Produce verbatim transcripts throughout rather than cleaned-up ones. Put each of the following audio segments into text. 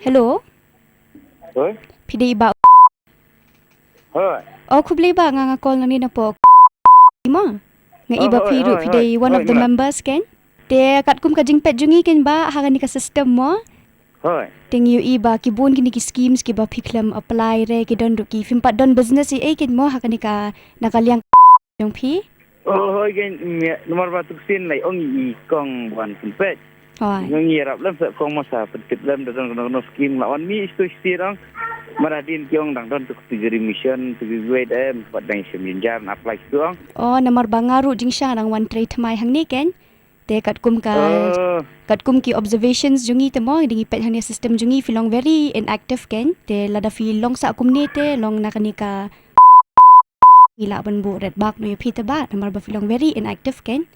Hello. Hoi. Phi dei i Bah? Hoi. Oh, khublei Bah, nga nga call nangne napoh. Mo. Nga i ba phi ruh phi dei one of the members, kein? Te katkum ka jingpeit jong ngi, kein Bah, ha kane ka system mo. Hoi. Te ngi ïohi ba ki bun kine ki schemes kiba phi khlem apply re, ki don ruh ki, phim pat don business ei ei, kein mo, ha kane ka, na ka liang jong phi. Oh, hoi, kein, namar ba tu ka sien lai ong i kong ban pynpeit. Hoi. Ngi ïarap lem sa kong mo, sa pyntip lem da don kano kano scheme la wan mih shuh shuh ong. Mar hadien ki ong dang don tu ka Treasury Mission, tu ka wei em, pat dang shem jynjar na apply shuh ong. Oh, namar ba nga ruh jingshisha nga dang wan trei thymmai hangne, kein. Te katkum ka, oh, katkum ki observations jong ngi te mo, da ngi peit hangne system jong ngi, phi long very inactive, kein. Te lada phi long sah kumne te long na kane ka, ngi lah ban buh red mark noh ïa phi te Bah, namar ba phi long very inactive, kein.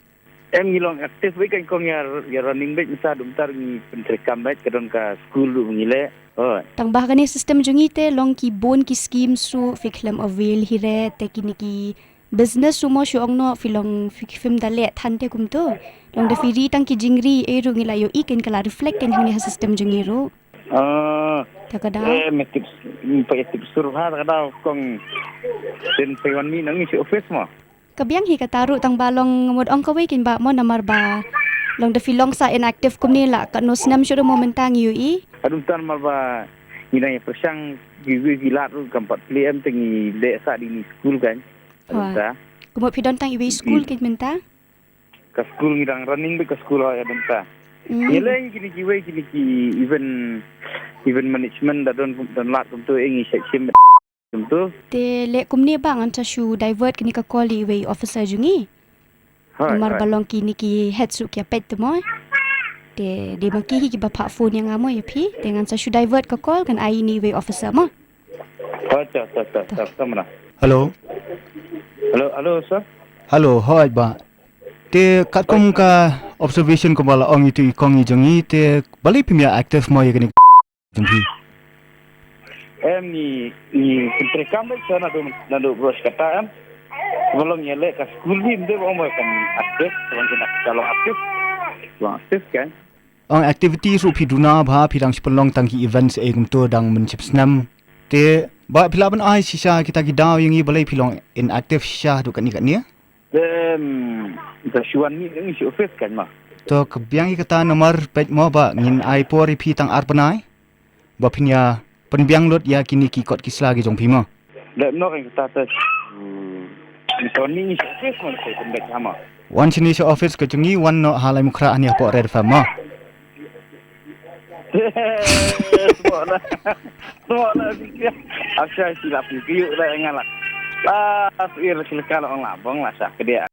Em, ngi long active beit, kein, kong, ïa, ïa running beit, mynta dum tar ngi pyntreikam beit, ka don ka school ruh ngi leh. Hoi. Tang ba ha kane system jong ngi te long ki bun ki scheme ruh phi khlem avail hi re, te kine ki business ruh mo, shu ong noh phi long phi, phim da leh than te kumto. Long da phi ri tang ki jingri ei ruh ngi la ïohi, kein, ka la reflect, kein, hangne ha system jong ngi ruh. Ah. Ta ka daw. Eh, me tip, me pa tip sur ha, ta ka daw kong. Tin phi wan mih nangne sha office mo. Ka biang hi kata ruh, tang ba long, mut ong kawei, kein Bah, mo, namar ba long da phi long sa inactive kumne la katno snem shuh ruh mo mynta ngi ïohi. Hadum tan mar ba ngi dang ïa pyrshang, ki wei ki lad ruh kam pat plie em, te ngi leh sa dei ni school, kein. Hoi. Mynta. Kumno phi don tang iwei i school, kein, mynta? Ka school ngi dang running beit ka school, hoi, mynta. Hmm. Ngi leh kine kiwei kine ki event, event management da don, don lad kumto, eh, ngi shait shim kumto. Te leh kumne Bah, ngan sa shu divert kane ka call ïa iwei i officer jong ngi. Hoi, namar ba long kine ki head ruh ki ïa peit te mo. Te dei ma ki hi kiba phah phone ïa nga mo ïa phi. Te ngan sa shu divert ka call, kan ai ïa iwei i officer mo. Hoi, ta, ta, ta, ta, ta, mana. Hello. Hello, hello, sir. Hello, hoi Bah. Te katkum ka observation kumba la ong ïa itu i kong i jong ngi, te balei phim ïa active mo ïa kane jong phi? Em, ngi, ngi pyntreikam beit sa naduh, naduh baroh shi katta, em. Ba long ïaleh ka school, ym dei ba ong ba kan active, ba long active. Long active, kan. Ong activity ruh phi duna bha, phi dang shu pynlong tang ki events ei kumto dang mynshem snem. Te ba phi lah ban ai shisha kita ki daw ïa ngi balei phi long inactive shisha haduh katne katne? Em, ka shu wan mih ngi sha office kan ma. To ka biang ïa kata namar peit mo ba ngin ai por ïa phi tang ar bnai. Ba phin ïa pynbiang lut ïa kine ki kot ki sla ki jong phi mo. Dep nok ïa kata te. Hmm. Ngi to ni ngi sha office mo, ngi pynbeit ha ma. Wan shane sha office ka jong ngi, wan noh ha Laitumkhrah hangne hapoh Red F M mo. Sngewbha na. Sngewbha na, Cynthia. Asha sila phi kyu da nga la. La sir sila ka la ong la bong la sha ka dia.